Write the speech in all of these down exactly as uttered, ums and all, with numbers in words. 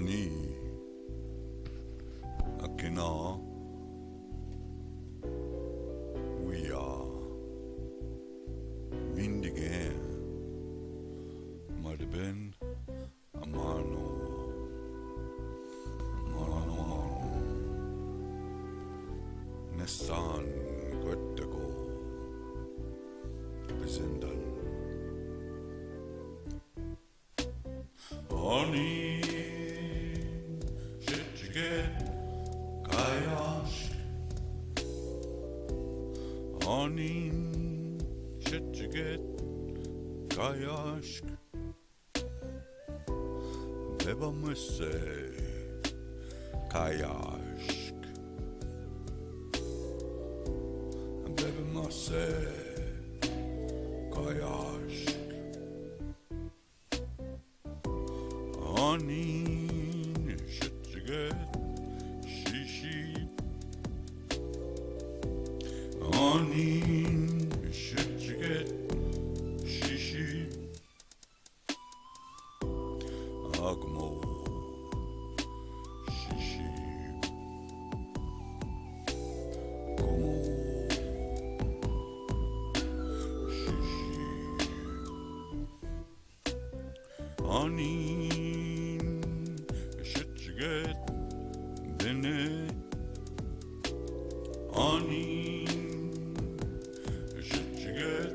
Ni akina uya windigen madben amano mano mano nesan gottego bizindan. Ani shitget kayash. Ani shitget kayash. Beba mese kayash. Beba mese kayash. Anin shitget shishi. Anin shitget shishi. Agmo shishi. Komo shishi. Anin shitget bene. Anin shitget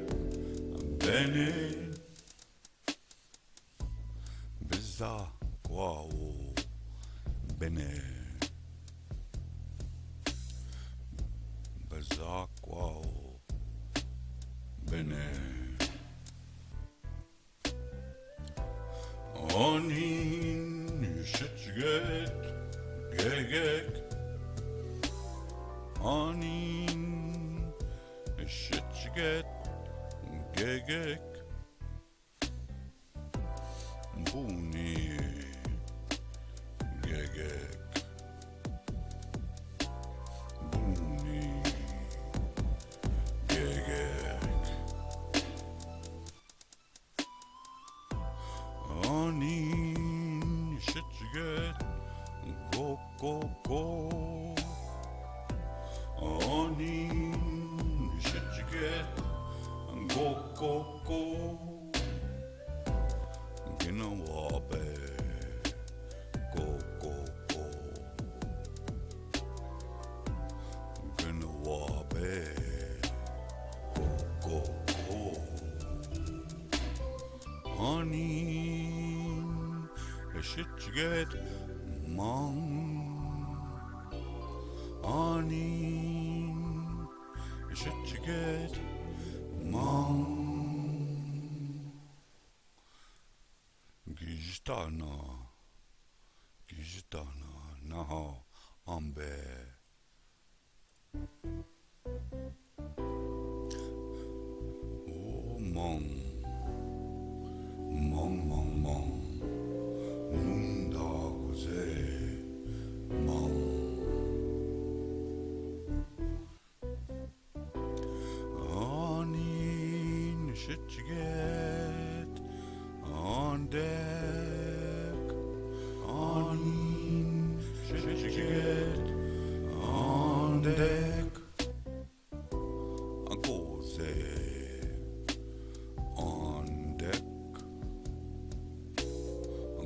bene. Biza kwao bene. Biza kwao bene. Anin shitget gegek. Anin shitget gegek. Buni gegek. Buni gegek. Anin shitget gokoko. Anin shitget gokoko. Ginawabe gokoko. Ginawabe gokoko. Anin shitget mang. Anin shitget mang. Gijtana, gijtana naha ambe. O mang, mang, mang, mang, nunda guze mang. Anin shitget andek. Anin shitget andek. Goze andek.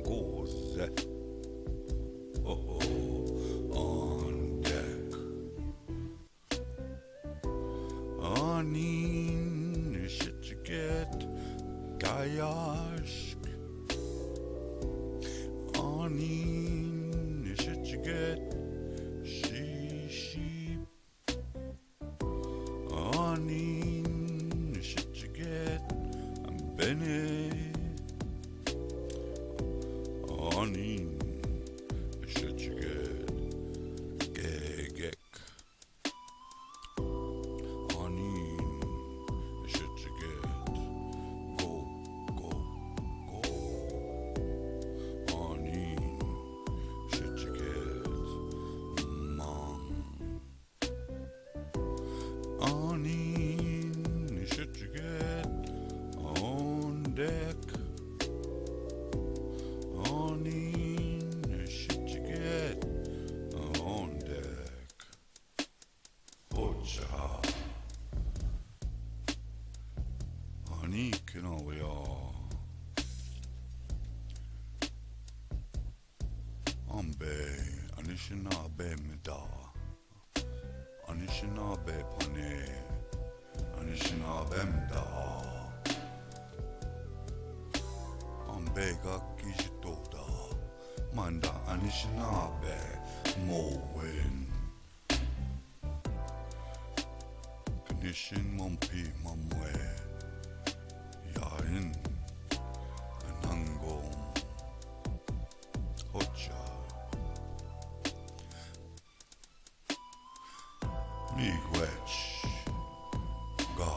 Goze. Oho, andek. Anin shitget kayash. Anin shitget shishi. Anin shitget bene. Anin shitget gegek. Anin shitget go, go, go. Anin shitget mang. Anin shitget andek. Anin Anishinaabe mda, Anishinaabe pone, Anishinaabe mda. Ambega kijitoda, manda Anishinaabe moen. Knishin mompi mamwe, yain, nangom, hocha. Miigwech ga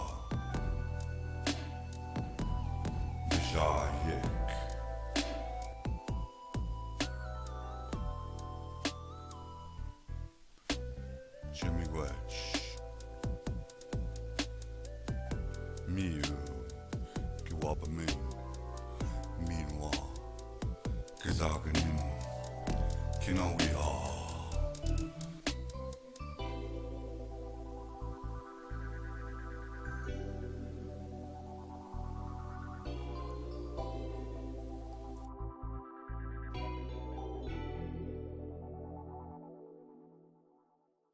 Mizhayek. Chimiigwech Miu Kiwabamin Minwa Kazaganin Kinawiha